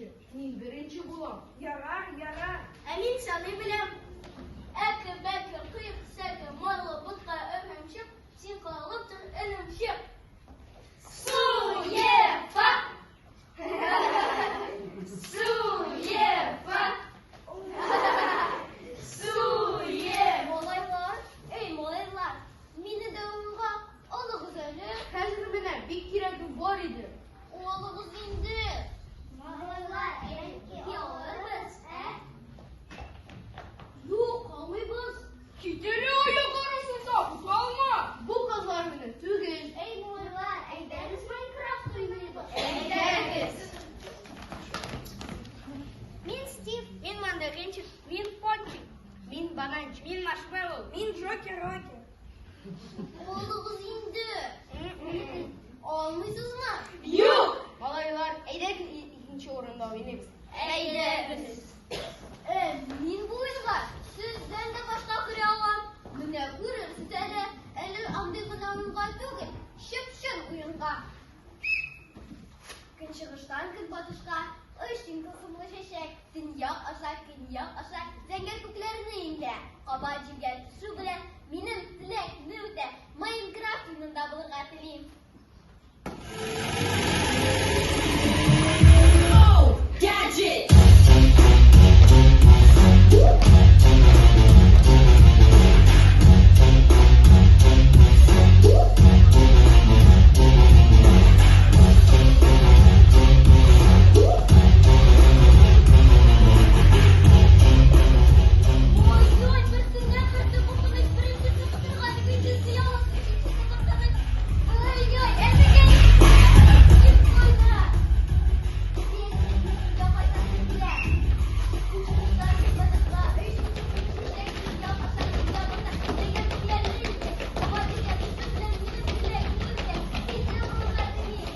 Икенче. Мин беренче булам. Ярар, ярар. Ә мин саный беләм. Әке, бәке, кыек, сәке, майлы ботка, эремчек, син калып тор, энемчек. Суефа! Суефа! Суе! Малайлар, эй, малайлар, мине дә уенга алыгыз әле. Хәзер менә бик кирәге бар иде. Алыгыз инде. Малайлар, бәлки алырбыз, ә? Юк, алмыйбыз. Кит әле аяк арасында, буталма. Бу кызлар мине түгел. Эй, малайлар, әйдәгез Майнкрафт уйныйбыз. Әйдәгез. Мин Стив, мин мандаринчик, мин пончик, мин бананчик, Мин маршмеллоу. Мин Джокер-Рокер. Алыгыз инде. Алмыйсызмы? Юк! Малайлар, әйдәгез икенче урында уйныйбыз. Әйдәгез. Мин бу уенга сездән дә башка керә алам. Менә күрерсез әле, әле андый гына уенга түгел, чып-чын уенга. Көнчыгыштан көнбатышка оч син тылсымлы чәчәк, төньяк аша, көньяк аша зәңгәр күкләрне иңлә. Кабат җиргә төшү белән минем теләкне үтә. Майнкрафт уенында булырга телим. Gadget! Ой-ой, берсеннән берсе куркыныч, беренчесе котырган, икенчесе явыз, өченчесе куркыныч. Ой-ой, әтекәй! Кит кайда? Син өйгә кайтасың килә. Көнчыгыштан көнбатышка, өч чәчәк, төньяк аша, көньяк аша, зәңгәр күкләрне иңлә. Кабат җиргә төшү белән минем теләкне үтә. Сине булырга телим.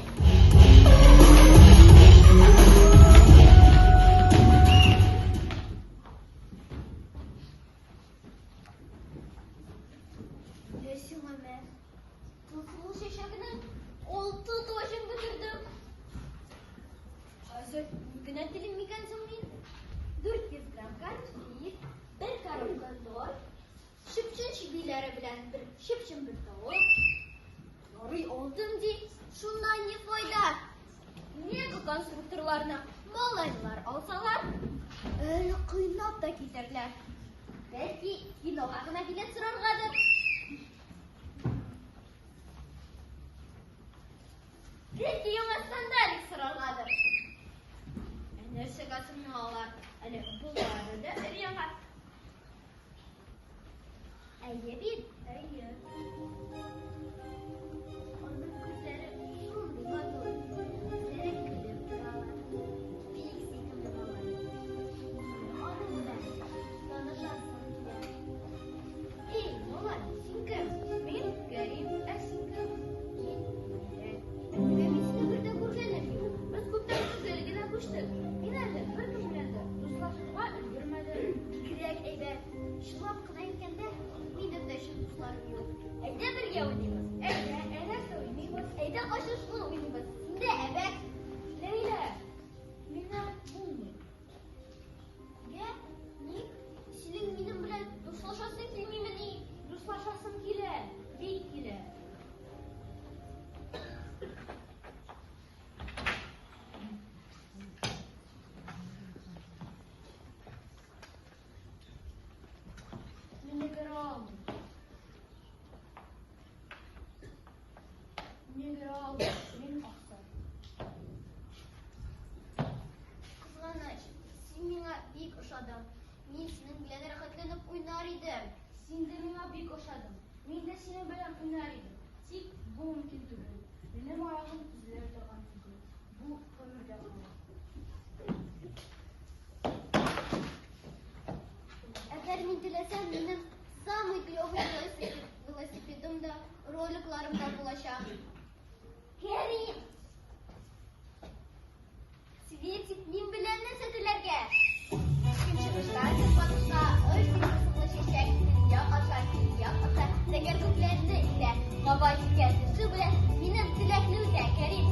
Менә сиңа мә. Тылсымлы чәчәкнең алты таҗын бетердем. Хәзер ни генә телим микән соң мин? 400 грамм конфет, бер коробка торт, чып-чын чебиләре белән бер чып-чын бер тавык. Ярый алдым ди, шуннан ни файда? Мега конструкторларны малайлар алсалар, әле кыйнап та китәрләр. Бәлки кинога гына билет сораргадыр. Бәлки яңа сандалик сораргадыр. Ә нәрсәгә соң миңа алар? Әле болары да өр-яңа. Әйе бит, әйе. Аның күзләре шундый матур, күзләре көлеп торалар. Бик сөйкемле малай. Минем аның белән танышасым килә. Эй, малай, син кем? Мин Кәрим, ә син кем? Мин Ләйлә. Ә нигә мин сине бер дә күргәнем юк? Без күптән түгел генә күчтек. Мин әле беркем белән дә дуслашырга өлгермәдем. Бигрәк әйбәт. Чынлап кына әйткәндә, минем дә чын дусларым юк. Әйдә бергә уйныйбыз. Әйдә, ә нәрсә уйныйбыз? Әйдә качышлы уйныйбыз. Син дә әбәк. Ләйлә, миңа булмый. Нигә? Ник? Синең минем белән дуслашасың килмимени? Дуслашасым килә, бик килә. Мине керә алмый. Мине керә алмый. Мин аксак. Кызганыч, син миңа бик ошадың. Мин синең белән рәхәтләнеп уйнар идем. Син дә миңа бик ошадың. Мин дә синең белән уйнар идем. Тик бу мөмкин түгел. Минем аягым төзелә торган түгел. Бу гомергә калыр. Әгәр мин теләсәм, минем самый клевый велосипед, велосипедым да, роликларым да булачак. Кәрим! Светик, мин беләм нәрсә теләргә. Көнчыгыштан көнбатышка оч тылсымлы чәчәк, төньяк аша, көньяк аша, зәңгәр күкләрне иңлә. Кабат җиргә төшү белән минем теләкне үтә, Кәрим.